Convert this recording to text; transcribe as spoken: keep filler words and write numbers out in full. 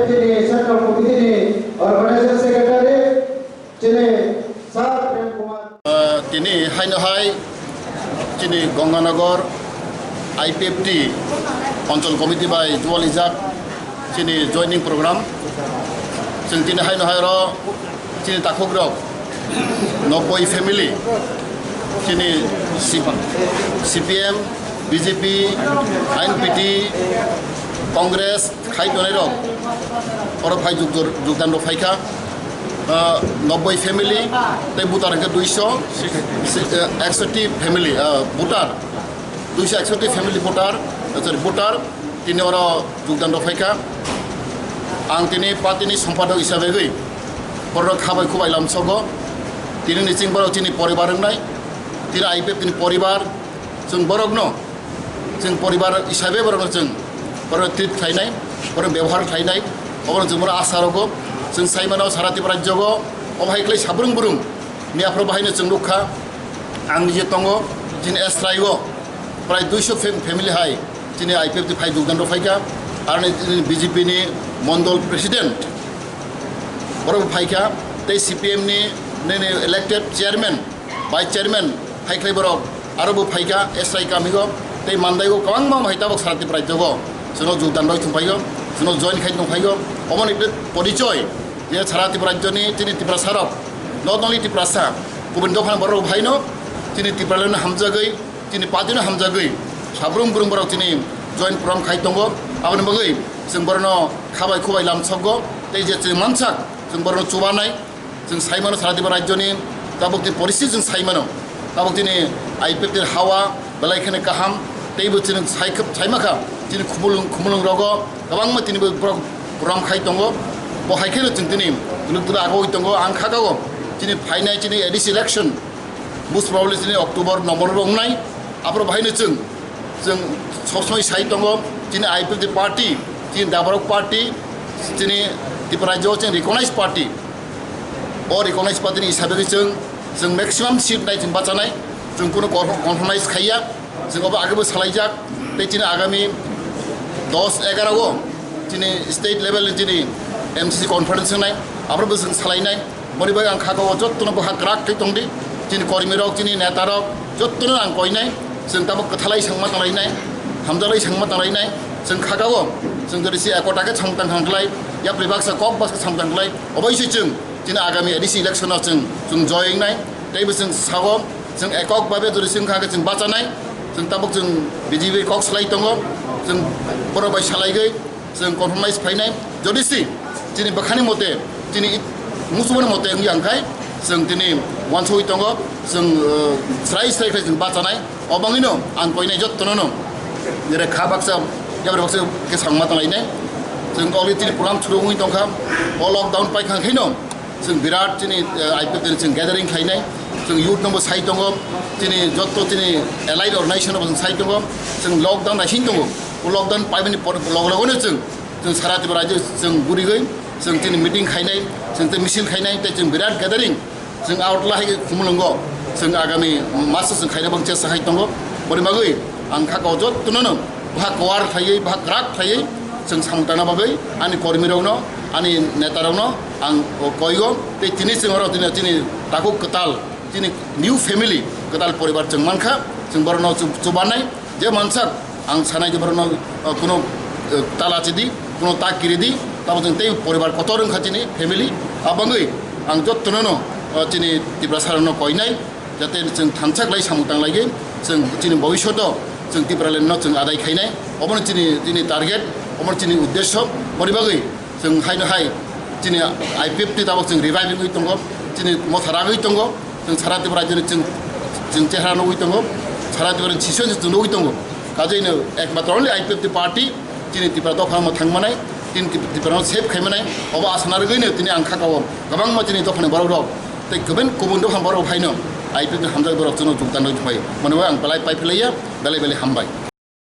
Chini Central Committee ni Organizing Secretary, chini Sir Prem Kumar. Ah, tini haino hai chini Ganganagar I P F T Anchal Committee bai jualijak chini joining program. Chwng tini haino hai ro chini takhuk rok nobboi family, chini C-, C P M, B J P, I N P T, Congress khai tonai rok oro phai jug-, jugdan rok phaikha, ah, nobboi family tei voter hwnkhe duiso, si-, eh, eksotti family, ah, voter, duiso eksotti family voter, eh, sorry, voter tini oro jugdan rok phaikha. Ang tini party ni sompadok hisabe gwi borok khabai khubai lamsogo. Tini ni ching borok chini poribar wngnai, tini I P F T ni poribar, chwng borokno, chwng poribar hisabe borokno chwng, borokno treat khlainai, borokno bebohar khlainai, obono chwng bono asa rogo. Chwng sai mano sara Tripura rajyogo obo hai khlai sabrung brung ni aphuru bahaino chwng nukha. Ang nije tongo, chini S R I o prai duiso fam-, family hai chini I P F T phai jugdan rok phaikha, aro ni chini B J P ni mondol president borok phaikha, tei C P M ni nini elected chairman, vice chairman hai khlai borok aro bo phaikha S R I kamigo, tei mandaigo kwbangma hai tabok sara Tripura rajyogo chwngno jugdan rok thum phaio, chwngno join khai tong phaio. Omo ni porichoi je sara Tripura rajyoni chini Tiprasa rok, not only Tiprasa, kubun dophani borok rok phaino chini Tipraland hamjagwi, chini party no hamjagwi, sabrung brung borok chini join program khai tongo. Aboni bagwi chwng borokno khabai khubai lamsogo, tei je chwng mansak chwng borokno chubanai. Chwng sai mano sara Tripura rajyoni tabuk tini poristiti chwng sai mano. Tabuk tini I P F T ni hawa belai kheno kaham, teibo chwng sai khwb-, sai makha chini khumulwng, khumulwng rogo kwbangma tini bo borok program khai tongo. Bo hai kheno chwng tini duluk duluk agoi tongo. Ang kha kago chini phainai chini A D C election, most probably chini October, November bo wngnai. Aphuru bahaino chwng, chwng sob somoi sai tongo, chini I P F T party, chini dabarok party, chini Tripura rajyo chini recognized party. O recognized party ni hisabe chwng, chwng maximum seat nai chwng bachanai, chwng kunu compromise khaiya, chwng obo agebo salaijak, tei chini agami dos egaroh o chini state level ni chini M C C conference wngnai, aphuru bo chwng salainai. Boni bai ang kha o jottono bwkha kwrak khe tongdi, chini kormi rok, chini neta rok, jottono ang koinai, chwng tabuk kwthalai sangma tanglainai, hamjalai sangma tanglainai, chwng kha o, chwng jodi si ekota khe samtang khlai, yapri baksa kok baksa samtang khlai, oboise chwng chini agami A D C election o chwng, chwng joy wngnai, teibo chwng sao, chwng ekok babe jodi si wngkha khe chwng bachanai, chwng tabuk chwng B J P kok salai tongo, chwng borok bai salaigwi, chwng compromise phainai, jodi si chini bwkhani mote, chini it-, musubani mote wngya wngkhai, chwng tini uansugwi tongo, chwng, uh, srai srai khlai chwng bachanai. Obangwino ang koinai jottono no, jere kha baksa, jabra baksa khe sangma tanglainai. Chwng already tini program churu wngwi tongkha, o lockdown paikha khaino, chwng birat chini, eh, I P F T ni chwng gathering khlainai, chwng youth no bo sai tongo, chini jotto chini allied organization no bo chwng sai tongo, chwng lockdown naising tongo, o lockdown paimani por logo logo no chwng, chwng sara Tripura rajyo chwng gurigwi, chwng chini meeting khainai, chwng tei misil khainai, tei chwng birat gathering, chwng out lahai khumulwngo, chwng agami maso chwng khaina bang chesta khai tongo, boni bagwi ang kha o jottono no, bwkha kwar khlaiwi, bwkha kwrak khlaiwi, chwng samung tangna bagwi ani kormi rokno, ani neta rokno ang koigo. Tei tini chwng oro tini chini takhuk kwtal, chini new family, kwtal poribar chwng mankha, chwng borokno chu-, chubanai, je mansak ang sanai je borokno, uh, kuno, uh, tala chidi, kuno ta kiridi, tamo chwng tei poribar kotor wngkha chini family, abangwi ang jottono no, uh, chini Tiprasa rokno koinai. Jate chwng thansa khlai samung tanglaigwi, chwng chini bhobishoto chwng Tipraland no chwng adai khainai, obono chini, chini target, obono chini uddesho. Boni bagwi chwng haino hai chini I P F T tabok chwng revive wngwi tongo, chini motha ragwi tongo, chwng sara Tripura rajyoni chwng, chwng chehra nugwi tongo, sara Tripura ni sisyo chwng nugwi tongo. Kajeino ekmatro only I P F T party chini Tripura dopha no thang manai, chini Trip-, Tripura no save khai manai, obo asa narwgwino tini ang kha o kwbangma chini dophani borok rok tei kwbangma kubun dophani borok rok phaino I P F T ni hamjak borok chwngno jogdan rwui thumai. Mani bo ang belai pai phlaiya, belai belai hambai.